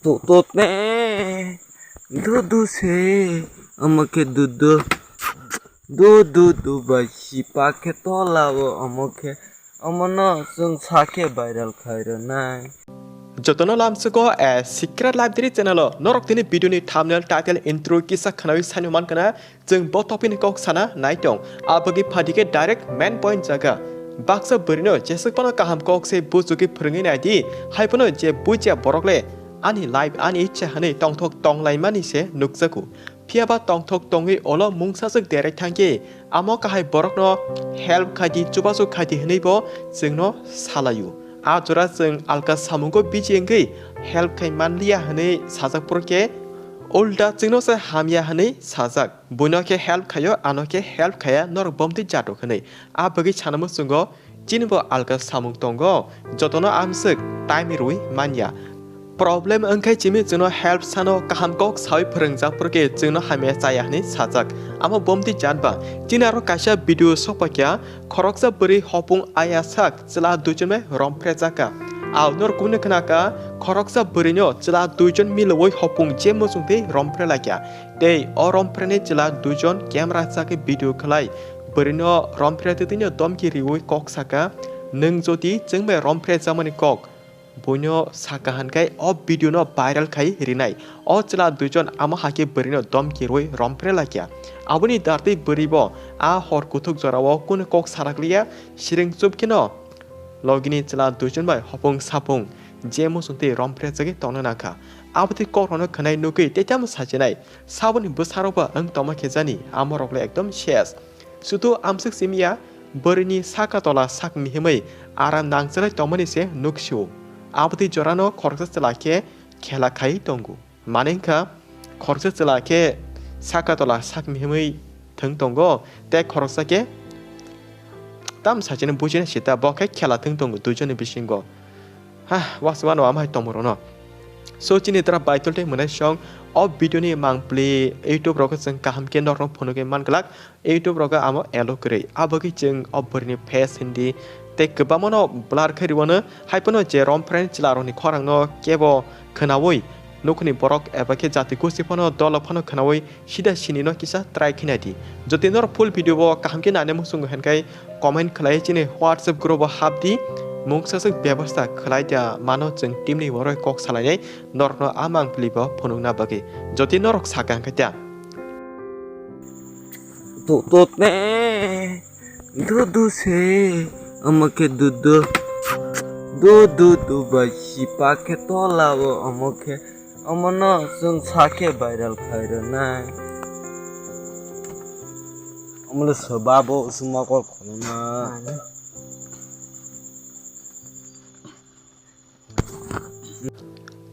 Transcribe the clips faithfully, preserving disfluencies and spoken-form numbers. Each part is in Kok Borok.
Tutote dudu se, omo khe dudu. Dudu dubai sipa khe tola o, omo khe omono chwng sa khe viral khai rwnai. Jotono lamsugo a Secret Library channel o norok tini video ni thumbnail, title, intro kisa khnawi saino mankha na. Chwng bo topic ni kok sana nai tong, abagwi phaidi khe direct main point jaga. Baksa bwrwino jeswk phano kaham kok se buchugwi phwrwngwi nai di, hai phano je buiya borok le ani life ani ichha hwnwi tongthok tonglaimani se nukjago. Phiya ba tongthok tongwi olo mungsaswk derai thangkhe amo kahai borokno help khai di, chubachu khai di hwnwi bo chwngno salaio. A jora chwng alka samungo biji wngwi help khai manliya hwnwi sajak phuru khe ulta chwngno se hamya hwnwi sajak. Buino khe help khaio, ano khe help khaya, norok bomtwi jatok hwnwi. A bagwi sana muchungo chini bo alka samung tongo, jotono amswk time rwi manya. Problem wngkhai chimi chwngno help sano kaham kok sawi phwrwngjak phuru khe chwngno hamya chaya hwnwi sajak. Amo bomtwi janba. Chini aro kaisa video sokpakya, khoroksa bwrwi hopung aya sak chwla duijon bai romphre jaka. Ao norok kubuni khwnaka, khoroksa bwrwino chwla duijon milwi hopung je muchungtwi romphre laikya. Tei o romphrenai chwla duijon camera chakhe video khlai bwrwino romphre twtwino domki riwi kok saka, "Nwng jodi chwng bai romphre jakmani kok," buino saka hwnkhai o video no viral khai rinai. O chwla duijon amo hakhe bwrwino domki rwi romphre laikya. Aboni dartwi bwrwi bo a hor kuthuk jorao kunu kok sarakliya, siring chup kheno logini chwla duijon bai hopung sapung je muchungtwi romphre jagwi tongna nangkha. Abotwi kokrokno khwnai nugwi tei tamo sachinai. Saboni bwsarokba wng tongma khe jani, amorokle ekdom ses. Sudu amswk simiya, bwrwini saka tola sak mihimwi aram nangchalai tongmani se nuksio. Abotwi jorano khoroksa chwla khe khela khai tongo. Mane wngkha, khoroksa chwla khe saka tola sak mihimwi thwng tongo, tei khoroksa khe tam sachino bujina sita, bo khe khela thwng tongo duijoni bisingo. Ha, waswano amhai tongmorono. So, chini dra Baitol tei Mwnaisong o video ni mangpli YouTube rogo chwng kaham khe norokno phunugwi man glak. YouTube rogo amo allow kwrwi. Abagwi chwng o bwrwini face hindi tei kwbangmano blur khe rwino, hai phano je romphrenai chwlarokni khorangno kebo khwnawi, nukhungni borok eba khe jati gosti phano dolo phano khwnawi sida sinino kisa try khe nai di. Jodi norok full video bo kaham khe naina muchungo hwnkhai comment khlai chini WhatsApp group o hap di, mungsaswk bebostha khlai da mano chwng team ni borok kok salainai norokno a mangpili bo phunukna bagwi. Jodi norok saka hwnkhe ta. Tutote dudu se, omo khe dudu. Dudu dubai sipa khe tola o, omo khe omono chwng sa khe viral khai rwnai. Omo le soba bo usuma kol khuluna.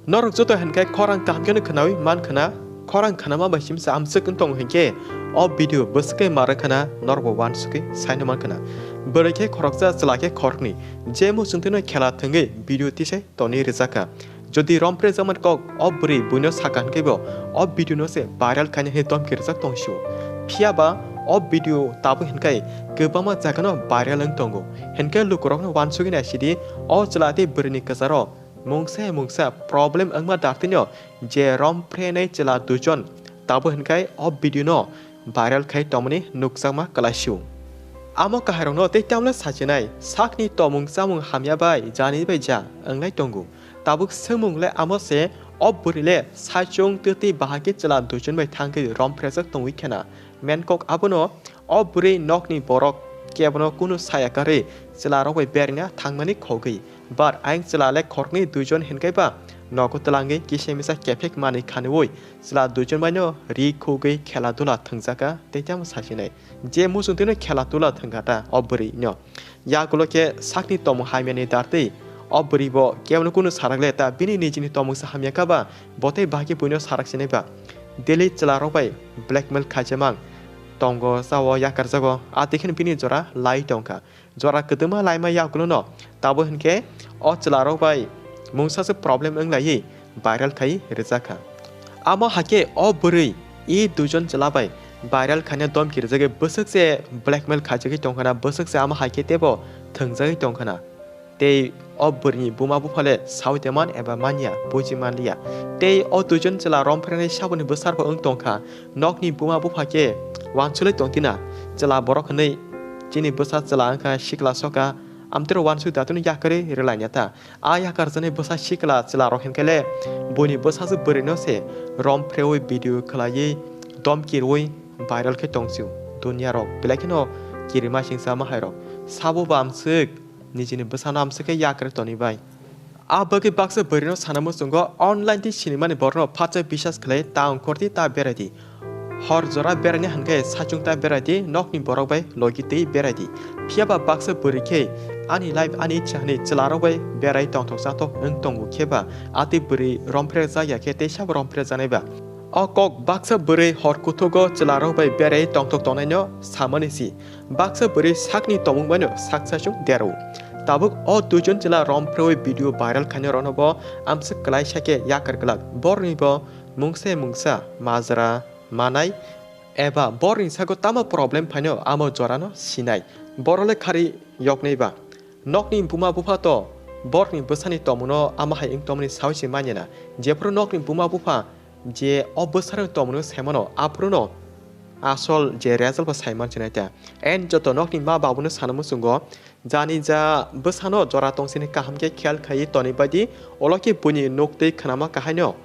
Norok joto hwnkhai khorang kaham kheno khwnawi man khwna, khorang khwnama bai simsa amswk wng tongo hinkhe o video bwswk khe ma rwkha na norokbo uansugwi saino man khwna. Bwrwi khe khoroksa, chwla khe khoroknwi, je muchungtwino khela thwngwi video tisai tonwi rwjakha. Jodi romphre jakmani kok o bwrwi buino saka hwnkhe bo o video no se viral khaina hwnwi domki rwjak tong sio. Phiya ba o video tabuk hwnkhai kwbangma jaga no viral wng tongo, hwnkhe lukurokno uansugwi naisidi o chwla tei bwrwini kwcharo mungsa hai mungsa problem wngma dartino je romphrenai chwla duijon tabuk hwnkhai o video no viral khai tongmani nukjakma kwlaisio. Amo kahairokno tei tamle sachinai sakni tomung chamung hamya bai jani bai ja wnglai tongo. Tabuk swngmung le amo se, o bwrwi le saichung twtwi bahai khe chwla duijon bai thangwi romphre jak tongwi khena. Main kok abono, o bwrwi nokni borok kebono kunu saya karwi chwla rok bai beraina thangmani khogwi. Bar ayang chwla le khoroknwi duijon hinkhai ba nogo twlangwi kisa misa kephek manwi khaniwi chwla duijon baino ri khugwi khela dula thwngjaka tei tamo sachinai. Je muchungtwino khela dula thwngkha ta o bwrwi no. Yagulo khe sakni tomung hamyani dartwi o bwrwi bo kebono kunu sarak le ta, bini nijini tomungsa hamya kha ba, bo tei bahai khe buino sarak sinai ba. Daily chwla rok bai blackmail khaijamang tongo, chao yakarjago, a twi kheno bini jora lai tongkha. Jora kwdwma laima yagulo no tabuk hinkhe o chwla rok bai mungsa se problem wng laiwi viral khai rwjakha. Amo hakhe o bwrwi e duijon chwla bai viral khaina domki rwjagwi bwswk se blackmail khaijagwi tongkhana, bwswk se amo hakhe teibo thwngjagwi tongkhana. Tei o bwrwini buma bupha le sawi de man eba manya, buji manliya. Tei o duijon chwla romphrenai saboni bwsarbo wng tongkha. Nokni buma bupha khe wansulwi tongtina. Chwla borok hwnwi chini bwsa chwla wngkha sikla soka, amtwiro wansuk datino yakarwi rwlainata. A yakarjaknai bwsa sikla chwlarok hinkhe le buini bwsajwk bwrwino se romphrewi video khwlaiwi domki rwui viral khe tongsio. Duniarok belai kheno kirima singsa mahairok. Sabo ba amswk nijini bwsano amswk khe yakarwi tonibai. A bagwi baksa bwrwino sana muchungo online tei sinimani borokno phatsa bisas khlai ta ongkhordi ta beraidi. Hor jora beraina hinkhe saichung ta beraidi, nokni borok bai logi twi beraidi. Phiyaba baksa bwrwi khe ani life ani ichha hwnwi chwlarok bai berai tongthok chathok wng tongo kheba atwi bwrwi romphre jakya khe teisabo romphre jaknai ba. O kok baksa bwrwi hor kuthugo chwlarok bai berai tongthok tongnaino samani si. Baksa bwrwi sakni tongmung baino sak saichung derao. Tabuk o duijon chwla romphrewi video viral khainai rokno bo amswk kwlai sakhe yakar glak. Borokni bo mungsa mungsa majra manai eba borokni sago tamo problem phaino amo jorano sinai. Borok le khari yoknai ba. Nokni buma bupha to borokni bwsani tongmungno ama hai wng tongmani sawi se manya na. Jephuru nokni buma bupha je o bwsarokni tongmungno saimano, aphuruno asol je result bo saiman sinai ta. And joto nokni ma babuno sana muchungo, jani ja bwsano jora tongsini kaham khe khel khaiwi tonibaidi, olo khe buini nuk tei khnama kahaino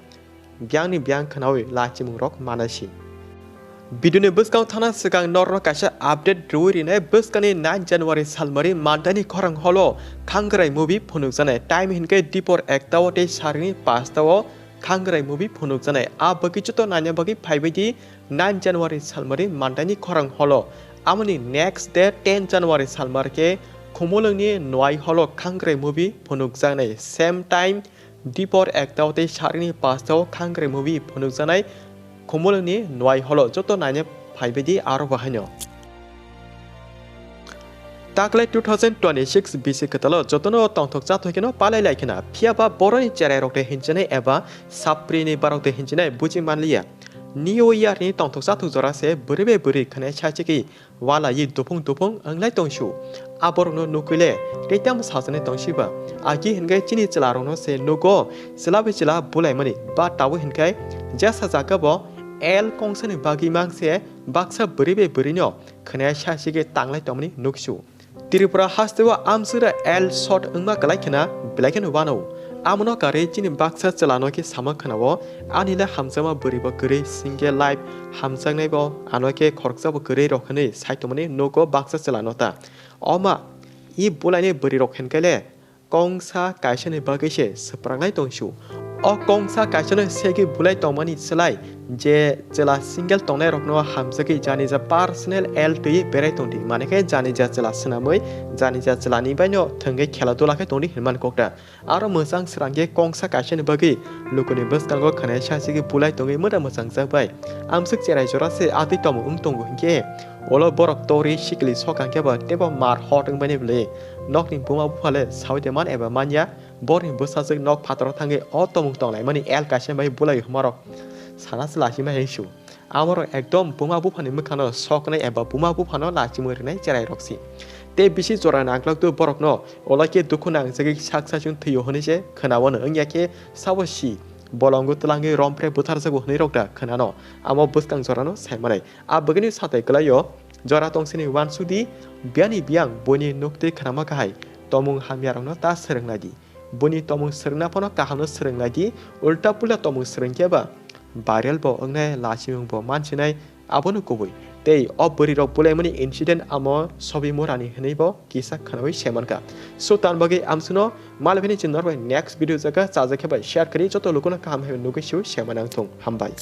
biyangni biyang khnaui lachimungrok manai si. Video ni bwskang thana swkang norno kaisa update rwui rinai. Bwskangni nine January salmari mantaini khorang holo Khangrai movie phunukjaknai. Time hinkhe dipor ekta o tei sarini pasta o Khangrai movie phunukjaknai. A bagwi joto naina bagwi phaibaidi nine January salmari mantaini khorang holo. Amoni next day ten January salmar khe Khumulwngni Nwai holo Khangrai movie phunukjaknai. Same time dipor ekta o tei sarini pasta o Khangrai movie phunukjaknai Khumulwngni Nwai holo. Joto naina phaibaidi aro bo haino. Taklai two thousand twenty-six bisi kwtalo jotono tongthok chathok kheno palai lai khna. Phiyaba boroni cherai rok de hinchinai eba saprini barok de hinchinai buji manliya. New Year ni tongthok chathok jora se bwrwi bai bwrwi khwnai saichiki wala yi duphung duphung wnglai tongsu. Aborokno nukui le tei tamo sajaknai tongsi ba. Agi hinkhe chini chwla rokno se nugo chwla bai chwla bulaimani ba tabuk hinkhe jesa jaga bo L kongsani bagwi mang se baksa bwrwi bai bwrwino khwnai saichiki tanglai tongmani nuksu. Tripura hasteo amswkra L short wngma kwlai khna belai kheno wano. Amono karwi chini baksa chwlano khe sama khna-o, "Ani le hamjakma bwrwi bo kwrwi, single life hamjaknai bo ano khe khoroksa bo kwrwi rok," hwnwi sai tongmani nugo baksa chwlano ta. Oma, i bulaini bwrwi rok hinkhe le kongsa kaisani bagwi se swprangnai tongsu. O kongsa kaisano segwi bulai tongmani slai je chwla single tongnai rokno hamjagwi janija personal L twi berai tongdi, mane khe janija chwla swnamwi janija chwlani baino thwngwi khela dula khe tongdi hinmani kokta. Aro mwchang srangkhe kongsa kaisani bagwi lukuni bwskango khwnai sachigwi bulai tongwi mwta mwchangjak bai. Amswk cherai jora se atwi tomung wng tongo hinkhe ulo borok tori sikli sokang khe bo teibo mar hot wngbaini bwlwi. Nokni buma bupha le sawi de man eba manya, borokni bwsajwk nok phataro thangwi o tomung tonglaimani L kaisa bai bulai humarok sana se lachima hinsu. Amorok ekdom buma buphani mwkhano soknai eba buma buphano lachimwi rwnai cherai rok si. Tei bisi jora nangkhlak tu borokno ulo khe dukhu nangjagwi sak sachung thwio hwnwi se khwnawano, wngya khe sabo si bolongo twlangwi romphre butharjago hwnwi rok da khwnano. Amo bwskang jorano saimanai. A bwgwini satai kwlaio, jora tongsini uansukdi, biyani biyang buini nuktwi khnama kahai, tomung hamyarokno ta swrwngnaidi. Buini tomung swrwngna phano kahamno swrwngnaidi, ulta pulta tomung swrwngkhe ba viral bo wngnai, lachimung bo mansinai, abono kubui. Tei o bwrwirok bulaimani incident amo sobi murani hwnwi bo kisa khwnaui semankha. So, tan bagwi amswkno malaphini chini norbai next video jaga chajakhe bai share khri joto lukuno kaham hai nugwi siu semanang thung. Hambai.